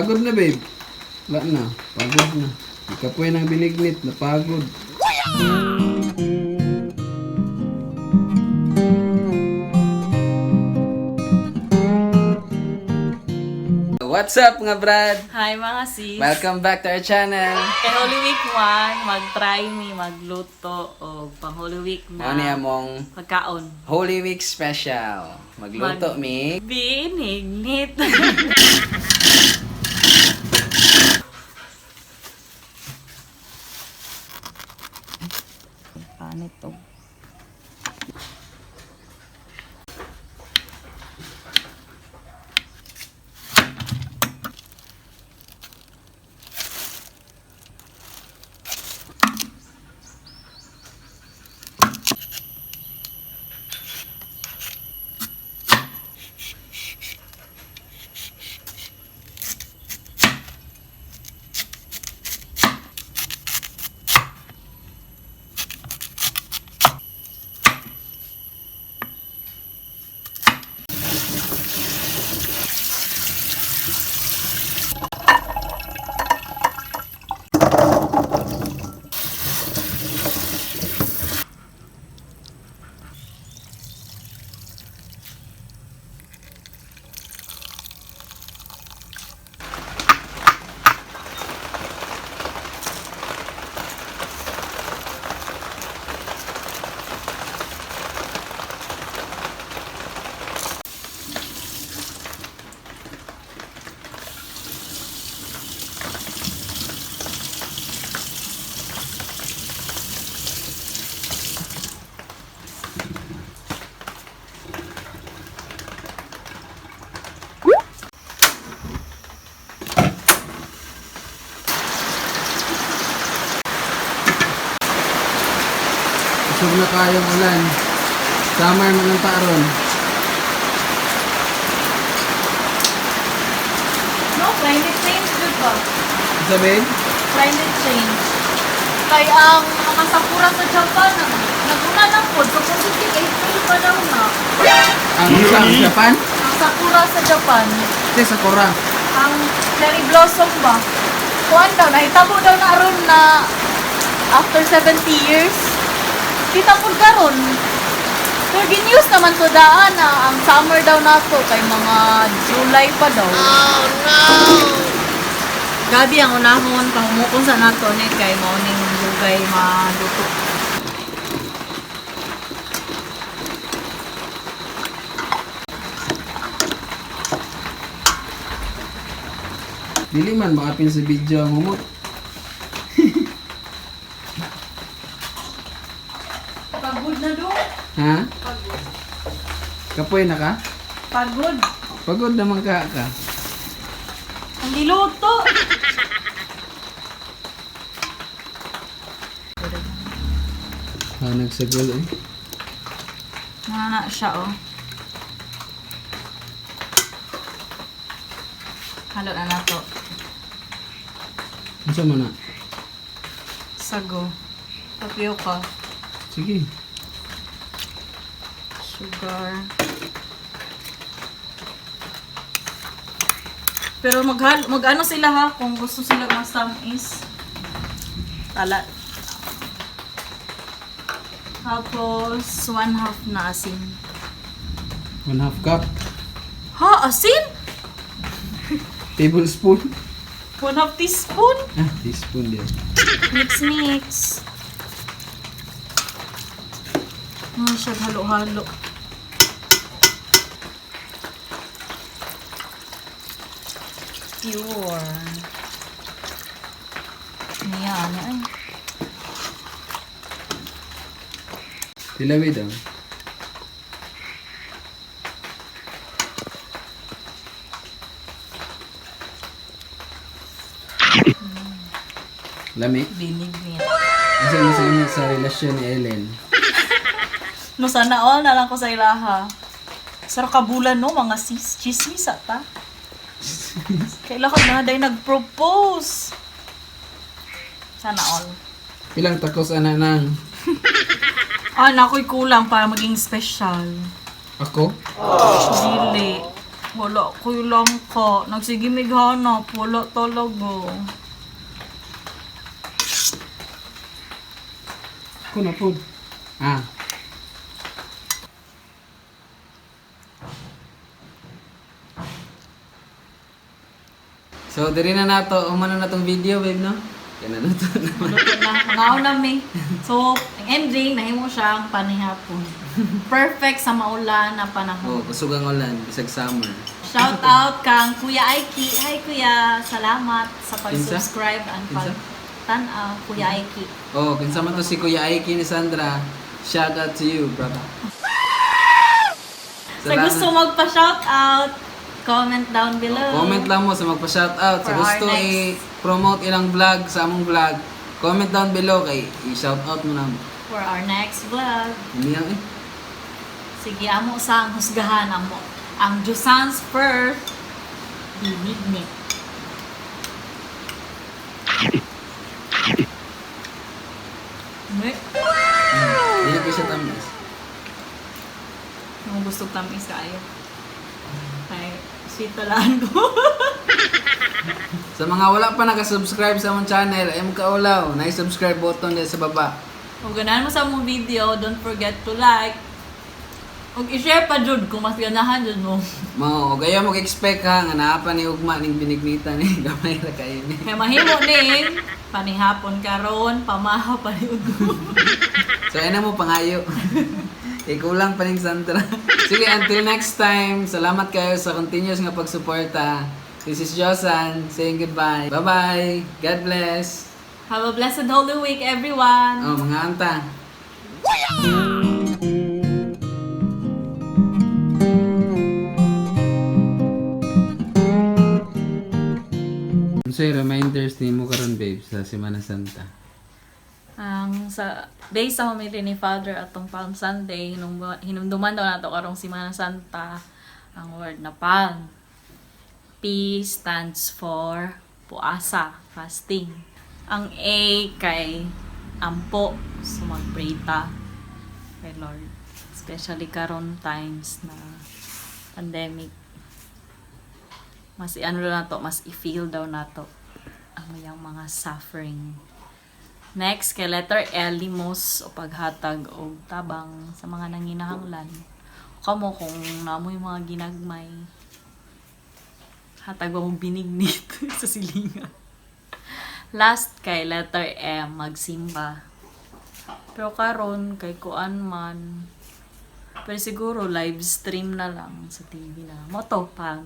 Pagod na, babe. Wala na. Pagod na. Ikapoy ng binignit. Napagod. What's up, mga brad? Hi, mga sis! Welcome back to our channel. Kay Holy Week 1, mag-try mi magluto o pang Holy Week Mao ni na among pagkaon. Holy Week special. Magluto mi. Binignit! Paano to? Usog na kayong ulan. Summer man ang taron. No, climate change jud ba? Sa babe? Climate change. Kay ang mga sakura sa Japan, ang naguna na po, so positive April pa daw na. Ang sa ang Japan? Ang sakura sa Japan, Kasi sakura. ang cherry blossom ba? Kuan daw, nahitabo daw na aron na after 70 years. Kita po karon. Pero ginews naman to daan na ang summer daw nato kay mga July pa daw. Oh no! Gabi ang unahon pangumukon sa nato ni kay mao ning lugay maluto. Dili man makapil sa video ang humot. Pagod na do. Ha? Pagod. Kapoy na ka? Pagod. Pagod naman ka ka. Ang giluto. Ha, nagsagol eh. Mga na siya oh. Halo na nato. Unsa man na? Sago. Tapioca. Sige. Sugar. Pero maghal mag-ano sila ha kung gusto sila masamis. Tala. Tapos, 1/2 na asin. 1/2 cup. Ha? Asin? Tablespoon. 1/2 teaspoon? Ah, teaspoon din. Mix, mix. Ah, siya halo-halo. Pure. Niya, ano ay. Tilawi daw. Lami. Binig niya. Asa na sa inyo sa relasyon ni Ellen? No, sana all na lang ko sa ilaha. Saro kabulan no, mga sis. Chismis ata. Kailan ko na day nag-propose. Sana all. Ilang takos ana nang Ah, nako'y kulang para maging special. ako? Dili. Wala ko langka. Nagsige mig hanap. Wala talaga. Kuno po. Ah. So, diri na nato, umano na tong video, babe, no? Yan na nato naman. Luto na. Mangaon na mi. So, ang ending, nahimo siyang panihapon. Perfect sa maulan na panahon. Oh, kusog ang ulan, bisag summer. Shout out kang Kuya Aiki. Hi Kuya, salamat sa Kinsa? pag-subscribe and Kinsa? pag-tanaw, Kuya Aiki. Oh, kinsa man to si Kuya Aiki ni Sandra. Shout out to you, brother. Sa gusto magpa-shout out, comment down below. Oh, comment lang mo sa magpa-shoutout. Sa For our gusto next- i-promote ilang vlog sa among vlog, comment down below kay i-shoutout mo na. For our next vlog. Hindi lang eh. Sige, amo sa ang husgahan amo. Ang Jusans first, binignit. Ne? Hindi ko siya tamis. Nung gusto tamis kaayo. Ay, sweet talaan ko. Sa mga wala pa nakasubscribe sa among channel, ay kaulaw, na subscribe button dyan sa baba. Kung ganahan mo sa among video, don't forget to like. Ug i-share pa jud kung mas ganahan jud mo. Mo, og ayaw mo expect ha nga naa pa ni ugma ning binignita ni gamay ra kayo ni. Kay mahimo ning panihapon karon, pamahaw paniud. So ayun na mo pangayo. Ikulang pa ning Sandra. Sige, until next time, salamat kayo sa continuous nga pagsuporta. This is Josan saying goodbye. Bye-bye. God bless. Have a blessed Holy Week, everyone. Oh, mga anta. Unsay reminders nimo karon babe sa Semana Santa? Ang sa based sa homily ni Father atong Palm Sunday, hinumduman daw nato karong Semana Santa ang word na palm. P stands for puasa, fasting. Ang A kay ampo, so magpray ta kay Lord. Especially karon times na pandemic. Mas i-ano na to, mas i-feel daw nato ang iyang mga suffering. Next, kay letter L, limos o paghatag o tabang sa mga nanginahanglan. Kamo kung namoy mga ginagmay, hatag ba mong binignit sa silingan. Last, kay letter M, magsimba. Pero karon kay kuan man, pero siguro live stream na lang sa TV na. Moto pang.